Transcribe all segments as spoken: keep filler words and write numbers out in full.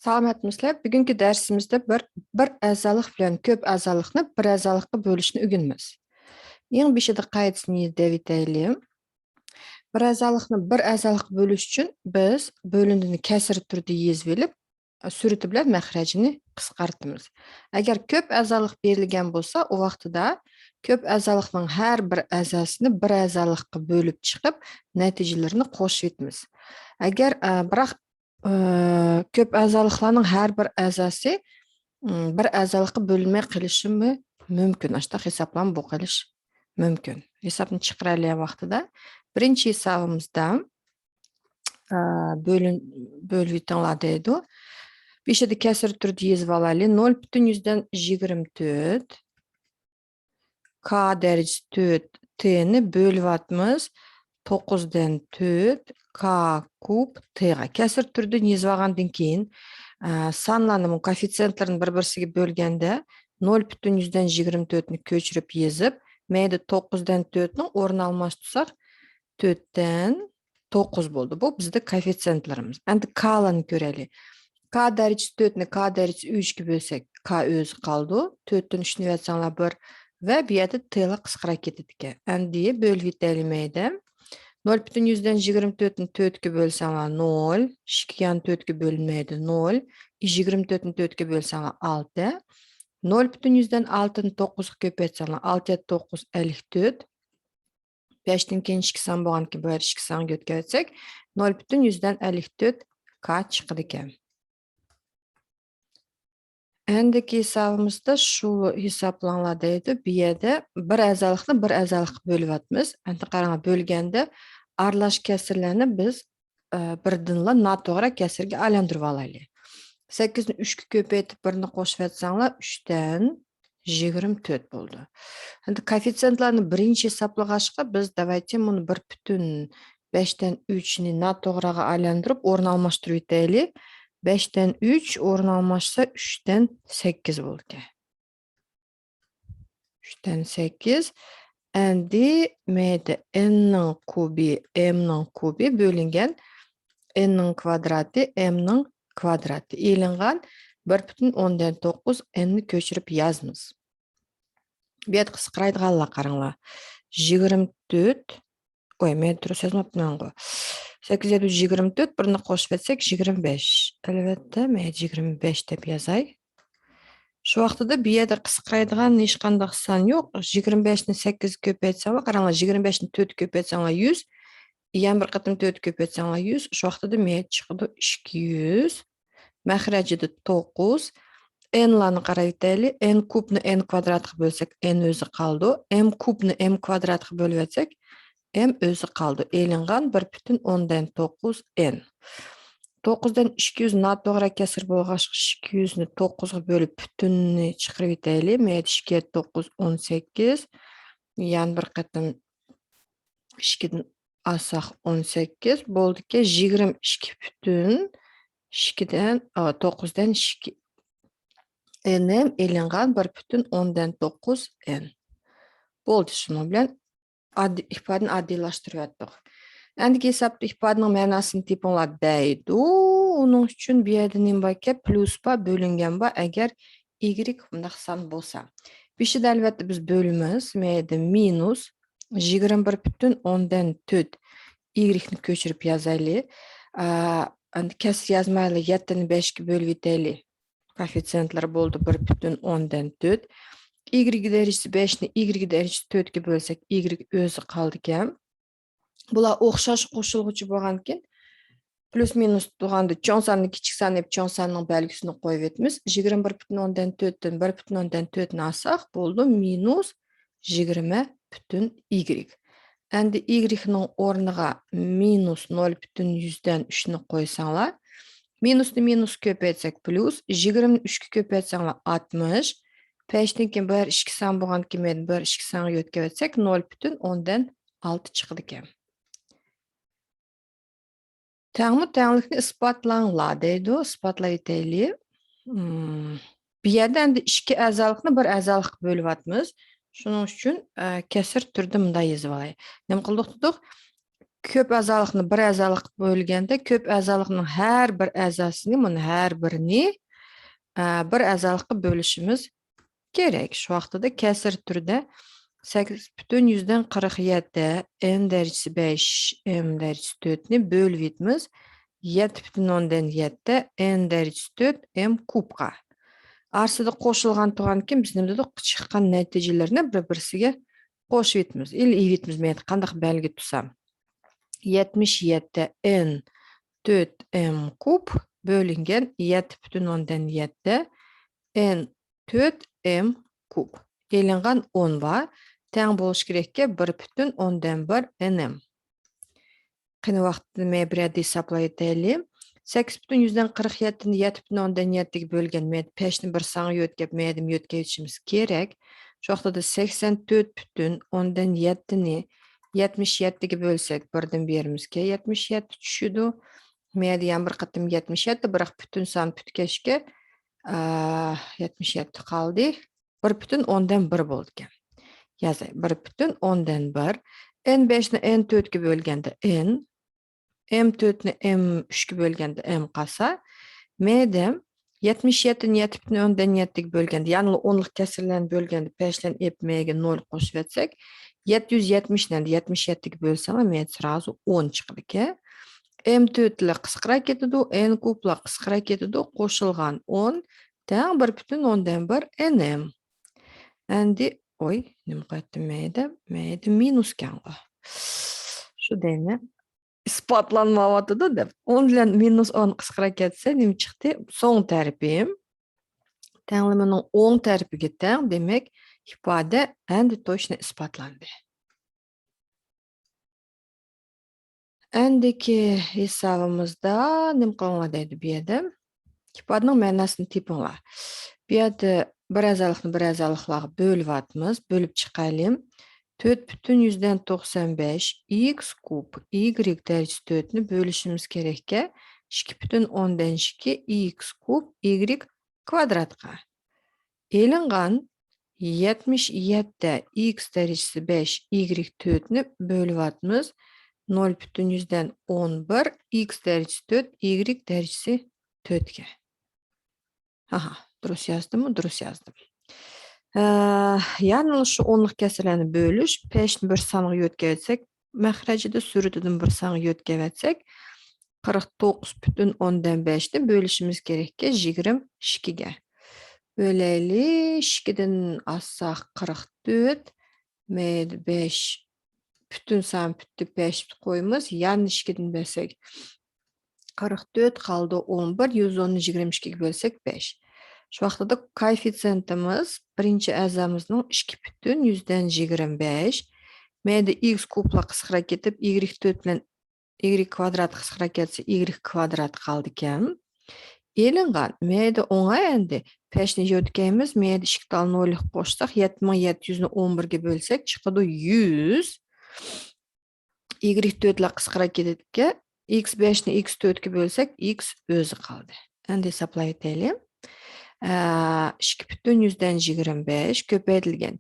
سالامەتمىسىلەر؟ بۈگۈنكى دەرسىمىزدە بىر، بىر ئەزالىق بىلەن كۆپ ئەزالىقنى بىر ئەزالىققا بۆلۈشنى ئۆگىنىمىز. ئەڭ بېشىدا قائىدىسىنى دەۋېتەيلى. بىر ئەزالىقنى بىر ئەزالىققا بۆلۈش ئۈچۈن بىز بۆلۈندىنى كەسىر تۈردە يېزىۋېلىپ، سۈرىتى بىلەن مەخرەجنى قىسقارتىمىز. ئەگەر كۆپ ئەزالىق بېرىلگەن بولسا، ئۇ ۋاقتىدا كۆپ ئەزالىقنىڭ ھەر بىر ئەزاسىنى بىر ئەزالىققا بۆلۈپ چىقىپ، نەتىجىلىرىنى قوشۇۋېتىمىز. ئەگەر، ئە، بىراق، ئە، كۆپ ئەزالىقلارنىڭ ھەر بىر ئەزاسى، ئىم، بىر ئەزالىققا بۆلۈنمەي قېلىشىمۇ مۇمكىن. ئاشۇنداق ھېسابلارمۇ بولۇپ قېلىش مۇمكىن. ھېسابنى چىقىرالايدىغان ۋاقتىدا بىرىنچى ھېسابىمىزدا، ئە، بۆلۈن-، بۆلۈۋېتىڭلار دەيدۇ. بېشىدا كەسىر تۈردە يېزىۋالايلى. نۆل پۈتۈن يۈزدىن يىگىرمە تۆت. K دەرىجىسى تۆت T نى بۆلۈۋاتىمىز. توققۇزدىن تۆت K كۇب T غا. كەسىر تۈردىن يېزىۋالغاندىن كېيىن، ئە، سانلارنىمۇ كوئېففىتسىيېنتلىرىنى بىر-بىرسىگە بۆلگەندە، نۆل پۈتۈن يۈزدىن يىگىرمە تۆتنى كۆچۈرۈپ يېزىپ، مەيدە توققۇزدىن تۆتنىڭ ئورنى ئالماشتۇرساق، تۆتتىن توققۇز بولدى. بۇ بىزدە كوئېففىتسىيېنتلىرىمىز. ئەمدى K لارنى كۆرەيلى. K دەرىجىسى تۆتنى K دەرىجىسى ئۈچكە بۆلسەك، K ئۆزى قالىدۇ. تۆتتىن ئۈچنى ئەۋەتسەڭلار بىر ۋە بۇ يەردە T لار قىسقىراپ كېتىدىكەن. ئەمدى بۆلۈۋېتەيلى مەيدە. نۆل پۈتۈن يۈزدىن يىگىرمە تۆتنى تۆتكە بۆلسەڭلار نۆل، ئىككى يەنە تۆتكە بۆلۈنمەيدۇ نۆل، يىگىرمە تۆتنى تۆتكە بۆلسەڭلار ئالتە، نۆل پۈتۈن يۈزدىن ئالتىنى توققۇزغا كۆپەيتسەڭلار ئالتە يەتتە توققۇز ئەللىك تۆت، بەشتىن كېيىن ئىككى سان بولغاندىكىن بۇ يەردە ئىككى سانغا يۆتكەۋەتسەك، نۆل پۈتۈن يۈزدىن ئەللىك تۆت K چىقىدىكەن. ئەندىكى ھېسابىمىزدا شۇ ھېسابلاڭلار دەيدۇ. بۇ يەردە بىر ئەزالىقنى بىر ئەزالىققا بۆلۈۋاتىمىز. ئەمدى قاراڭلار، بۆلگەندە ئارىلاش كەسىرلەرنى بىز، ئە، بىردىنلا ناتوغرا كەسىرگە ئايلاندۇرۇپ ئالايلى. سەككىزنى ئۈچكە كۆپەيتىپ، بىرنى قوشۇۋەتسەڭلار، ئۈچتىن يىگىرمە تۆت بولدى. ئەمدى كوئېففىتسىيېنتلارنى بىرىنچى ھېسابلىغاچقا، بىز، داۋايتى، مۇنى بىر پۈتۈن بەشتىن ئۈچنى ناتوغراغا ئايلاندۇرۇپ، ئورۇن ئالماشتۇرۇۋېتەيلى. بەشتىن ئۈچ ئورۇن ئالماشسا، ئۈچتىن سەككىز بولىدىكەن. ئۈچتىن سەككىز. ئەمدى مەيدە N نىڭ كۇبى، M نىڭ كۇبى بۆلۈنگەن N نىڭ كۋادراتى، M نىڭ كۋادراتى ئېلىنغان بىر پۈتۈن ئوندىن توققۇز N نى كۆچۈرۈپ يازىمىز. بۇ يەردە قىسقىرايدىغانلار قاراڭلار. يىگىرمە تۆت، ئوي، مەن دۇرۇس يازماپتىمەنغۇ. سەككىز يەتتە يۈز يىگىرمە تۆت، بىرنى قوشۇپ ئەتسەك، يىگىرمە بەش. ئەلۋەتتە، مەن يىگىرمە بەش دەپ يازاي. شۇ ۋاقتىدا بۇ يەردە قىسقىرايدىغان ھېچقانداق سان يوق. يىگىرمە بەشنى سەككىزگە كۆپەيتسەڭلار، قاراڭلار، يىگىرمە بەشنى تۆتكە كۆپەيتسەڭلار، يۈز. يەنە بىر قېتىم تۆتكە كۆپەيتسەڭلار، يۈز. شۇ ۋاقتىدا مەيەت چىقىدۇ، ئىككى يۈز. مەخرەجىدە توققۇز. N لارنى قاراۋېتەيلى. N كۇبنى N كۋادراتقا بۆلسەك، N ئۆزى قالىدۇ. M كۇبنى M كۋادراتقا بۆلۈۋەتسەك، M ئۆزى قالىدۇ. ئېلىنغان بىر پۈتۈن ئوندىن توققۇز N. توققۇزدىن ئىككى يۈز ناتوغرا كەسىر بولغاچقا، ئىككى يۈزنى توققۇزغا بۆلۈپ، پۈتۈننى چىقىرىۋېتەيلى. مەيدە ئىككى يەتتە توققۇز ئون سەككىز. يەنە بىر قېتىم ئىككىدىن ئالساق ئون سەككىز بولدىكەن، يىگىرمە ئىككى پۈتۈن ئىككىدىن، ئا، توققۇزدىن ئىككى. N ئېلىنغان بىر پۈتۈن ئوندىن توققۇز N. بولدى، شۇنىڭ بىلەن ئاددىي، ئىپادىنى ئاددىيلاشتۇرۇۋەتتۇق. ئەندىكى ھېسابتا ئىپادىنىڭ مەناسىنى تېپىڭلار دەيدۇ. ئۇنىڭ ئۈچۈن بۇ يەردە نېمە باركەن؟ پلۇس بار، بۆلۈنگەن بار. ئەگەر ئىگرېك مۇنداق سان بولسا. بېشىدا ئەلۋەتتە بىز بۆلىمىز. مەيدە مىنۇس يىگىرمە بىر پۈتۈن ئوندىن تۆت ئىگرېكنى كۆچۈرۈپ يازايلى. ئا، ئەمدى كەسىر يازمايلى، يەتتىنى بەشكە بۆلۈۋېتەيلى. كوئېففىتسىيېنتلىرى بولدى بىر پۈتۈن ئوندىن تۆت. ئىگرېك دەرىجىسى بەشنى ئىگرېك دەرىجىسى تۆتكە بۆلسەك، ئىگرېك ئۆزى قالىدىكەن. بۇلار ئوخشاش قوشۇلغۇچى بولغاندىكىن، پلۇس مىنۇس تۇرغاندا چوڭ ساننى كىچىك سان دەپ چوڭ ساننىڭ بەلگىسىنى قويۇۋېتىمىز. يىگىرمە بىر پۈتۈن ئوندىن تۆتتىن بىر پۈتۈن ئوندىن تۆتنى ئالساق بولدى، مىنۇس يىگىرمە پۈتۈن ئىگرېك. ئەمدى ئىگرېكنىڭ ئورنىغا مىنۇس نۆل پۈتۈن يۈزدىن ئۈچنى قويساڭلار، مىنۇسنى مىنۇسقا كۆپەيتسەك، پلۇس، يىگىرمىنى ئۈچكە كۆپەيتسەڭلار، ئاتمىش. بەشتىن كېيىن بىر ئىككى سان بولغاندىكىن، مەيدە بىر ئىككى سانغا يۆتكەۋەتسەك، نۆل پۈتۈن ئوندىن ئالتە چىقىدىكەن. تەڭمۇ تەڭلىكنى ئىسپاتلاڭلار دەيدۇ، ئىسپاتلاۋېتەيلى. مم، بۇ يەردە ئەمدى ئىككى ئەزالىقنى بىر ئەزالىققا بۆلۈۋاتىمىز. شۇنىڭ ئۈچۈن، ئە، كەسىر تۈردە مۇنداق يېزىۋالاي. نېمە قىلدۇق دېدۇق؟ كۆپ ئەزالىقنى بىر ئەزالىققا بۆلگەندە، كۆپ ئەزالىقنىڭ ھەر بىر ئەزاسىنى، مۇنۇ ھەر بىرىنى، ئە، بىر ئەزالىققا بۆلۈشىمىز كېرەك. شۇ ۋاقتىدا كەسىر تۈردە سەككىز پۈتۈن يۈزدىن قىرىق يەتتە، ئېن دەرىجىسى بەش، ئېم دەرىجىسى تۆتنى بۆلۈۋېتىمىز. يەتتە پۈتۈن ئوندىن يەتتە، ئېن دەرىجىسى تۆت، ئېم كۇبقا. ئارىسىدا قوشۇلغان تۇرغاندىكىن بىز نېمە دېدۇق؟ چىققان نەتىجىلىرىنى بىر-بىرسىگە قوشۇۋېتىمىز. ئىلى ئېلىۋېتىمىز، مەيلى قانداق بەلگە تۇتسام. يەتمىش يەتتە ئېن تۆت ئېم كۇب بۆلۈنگەن يەتتە پۈتۈن ئوندىن يەتتە ئېن تۆت ئېم كۇب. ئېلىنغان ئون بار. تەڭ بولۇش كېرەككە بىر پۈتۈن ئوندىن بىر ئېن ئېم. قېنى ۋاقىتنى مەن بىر يەردە ھېسابلاۋېتەيلى. سەككىز پۈتۈن يۈزدىن قىرىق يەتتىنى يەتتە پۈتۈن ئوندىن يەتتىگە بۆلگەن. مەن پەشنى بىر سانغا يۆتكەپ، مەيدىم يۆتكەۋېتىشىمىز كېرەك. شۇ ۋاقتىدا سەكسەن تۆت پۈتۈن ئوندىن يەتتىنى يەتمىش يەتتىگە بۆلسەك، بىردىن بېرىمىزكەن، يەتمىش يەتتە چۈشىدۇ. مەيدە يەنە بىر قېتىم يەتمىش يەتتە، بىراق پۈتۈن سان پۈتكەچكە، ئا، يەتمىش يەتتە قالدى. بىر پۈتۈن ئوندىن بىر بولىدىكەن. يازاي. بىر پۈتۈن ئوندىن بىر. ئېن بەشنى ئېن تۆتكە بۆلگەندە ئېن، ئېم تۆتنى ئېم ئۈچكە بۆلگەندە ئېم قالسا، مەيدە يەتمىش يەتتىنى يەتتە پۈتۈن ئوندىن يەتتىگە بۆلگەندە، يەنىلا ئونلۇق كەسىرلەرنى بۆلگەندە، پەشلەرنى ئېلىپ مەيگە نول قوشۇۋەتسەك، يەتتە يۈز يەتمىشنى يەتمىش يەتتىگە بۆلسەڭلار، مەيدە سرازۇ ئون چىقىدىكەن. ئېم تۆتلەر قىسقىراپ كېتىدۇ، ئېن كۇبلار قىسقىراپ كېتىدۇ، قوشۇلغان ئون تەڭ بىر پۈتۈن ئوندىن بىر ئېن ئېم. ئەندى، ئوي، نېمە قىلىۋەتتىم مەيدە؟ مەيدە مىنۇسكەنغۇ. شۇ دەيمەن. ئىسپاتلانمايۋاتىدۇ دەپ. ئون بىلەن مىنۇس ئون قىسقىراپ كەتسە، نېمە چىقتى؟ سوڭ تەرىپى تەڭلىمىنىڭ ئوڭ تەرىپىگە تەڭ، دېمەك، ئىپادە ئەندى توشنا ئىسپاتلاندى. ئەندىكى ھېسابىمىزدا نېمە قىلىڭلار دەيدۇ بۇ يەردە؟ ئىپادىنىڭ مەناسىنى تېپىڭلار. بۇ يەردە بىر ئەزالىقنى بىر ئەزالىقلارغا بۆلۈۋاتىمىز. بۆلۈپ چىقايلى. تۆت پۈتۈن يۈزدىن توقسان بەش ئىكس كۇب ئىگرېك دەرىجىسى تۆتنى بۆلۈشىمىز كېرەككە، ئىككى پۈتۈن ئوندىن ئىككى ئىكس كۇب ئىگرېك كۋادراتقا. ئېلىنغان يەتمىش يەتتە ئىكس دەرىجىسى بەش ئىگرېك تۆتنى بۆلۈۋاتىمىز. نۆل پۈتۈن يۈزدىن ئون بىر ئىكس دەرىجىسى تۆت ئىگرېك دەرىجىسى تۆتكە. ھاھا، دۇرۇس يازدىممۇ؟ دۇرۇس يازدىم. ئە، يەنىلا شۇ ئونلۇق كەسىرلەرنى بۆلۈش، پەشنى بىر سانغا يۆتكەۋەتسەك، مەخرەجىدە سۈرىتىدىن بىر سانغا يۆتكەۋەتسەك، قىرىق توققۇز پۈتۈن ئوندىن بەشنى بۆلۈشىمىز كېرەككە، يىگىرمە ئىككىگە. بۆلەيلى، ئىككىدىن ئالساق قىرىق تۆت، مەيدە بەش پۈتۈن سان پۈتتى، بەش قويىمىز، يەنە ئىككىدىن بەرسەك، قىرىق تۆت قالدى، ئون بىر، يۈز ئوننى يىگىرمە ئىككىگە بۆلسەك، بەش. شۇ ۋاقتىدا كوئېففىتسىيېنتىمىز بىرىنچى ئەزامىزنىڭ ئىككى پۈتۈن يۈزدىن يىگىرمە بەش. مەيدە ئىكس كۇبلار قىسقىراپ كېتىپ، ئىگرېك تۆت بىلەن ئىگرېك كۋادرات قىسقىراپ كەتسە، ئىگرېك كۋادرات قالىدىكەن. ئېلىنغان. مەيدە ئوڭاي ئەندى. پەشنى يۆتكەيمىز. مەيدە ئىككى تال نوللۇق قوشساق، يەتتە مىڭ يەتتە يۈزنى ئون بىرگە بۆلسەك، چىقىدۇ يۈز. ئىگرېك تۆتلەر قىسقىراپ كېتىدىكەن. ئىكس بەشنى ئىكس تۆتكە بۆلسەك، ئىكس ئۆزى قالدى. ئەندى ھېسابلاۋېتەيلى. ئە، ئىككى پۈتۈن يۈزدىن يىگىرمە بەش كۆپەيتىلگەن.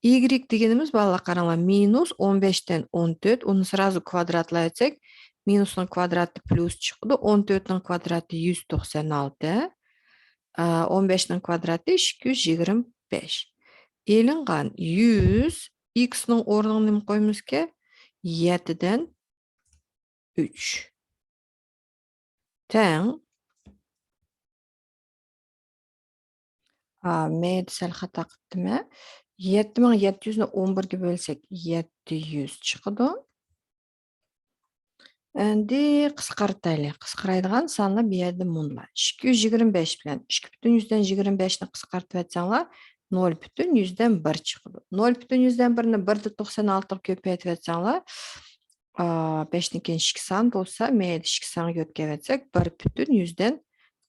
ئىگرېك دېگىنىمىز، بالىلار، قاراڭلار، مىنۇس ئون بەشتىن ئون تۆت، ئۇنى سرازۇ كۋادراتلاۋەتسەك، مىنۇسنىڭ كۋادراتى پليۇس چىقىدۇ، ئون تۆتنىڭ كۋادراتى يۈز توقسان ئالتە، ئە، ئون بەشنىڭ كۋادراتى ئىككى يۈز يىگىرمە بەش. ئېلىنغان يۈز، ئىكسنىڭ ئورنىغا نېمە قويىمىزكەن؟ يەتتىدىن ئۈچ. تەڭ. ئا، مەيدە سەل خاتا قىپتىمەن. يەتتە مىڭ يەتتە يۈزنى ئون بىرگە بۆلسەك، يەتتە يۈز چىقىدۇ. ئەندى قىسقارتايلى. قىسقىرايدىغان سانلار بۇ يەردە مۇنۇلار. ئىككى يۈز يىگىرمە بەش بىلەن ئىككى پۈتۈن يۈزدىن يىگىرمە بەشنى قىسقارتىۋەتسەڭلار، نۆل پۈتۈن يۈزدىن بىر چىقىدۇ. نۆل پۈتۈن يۈزدىن بىرنى بىر توقسان ئالتىغا كۆپەيتىۋەتسەڭلار، ئا، بەشتىن كېيىن ئىككى سان بولسا، مەيدە ئىككى سانغا يۆتكەۋەتسەك، بىر پۈتۈن يۈزدىن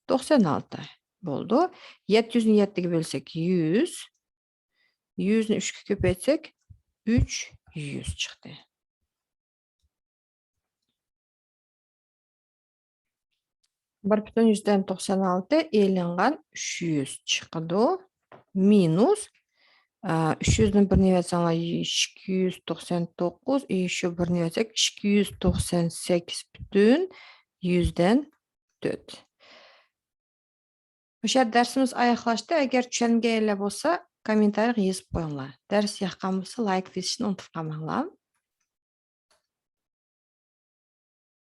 توقسان ئالتە بولىدۇ. يەتتە يۈزنى يەتتىگە بۆلسەك، يۈز. يۈزنى ئۈچكە كۆپەيتسەك، ئۈچ يۈز چىقتى. بىر پۈتۈن يۈزدىن توقسان ئالتە ئېلىنغان ئۈچ يۈز چىقىدۇ. مىنۇس، ئۈچ يۈزدىن بىرنى يەتسەڭلار، ئىككى يۈز توقسان توققۇز، ئى، شۇ بىرنى يەتسەك، ئىككى يۈز توقسان سەككىز پۈتۈن يۈزدىن تۆت. مۇشۇ يەردە دەرسىمىز ئاياغلاشتى. ئەگەر چۈشەنگەنلەر بولسا، كوممېنتارىيغا يېزىپ قويۇڭلار. دەرس ياققان بولسا، لايك بېسىشنى ئۇنتۇپ قالماڭلار.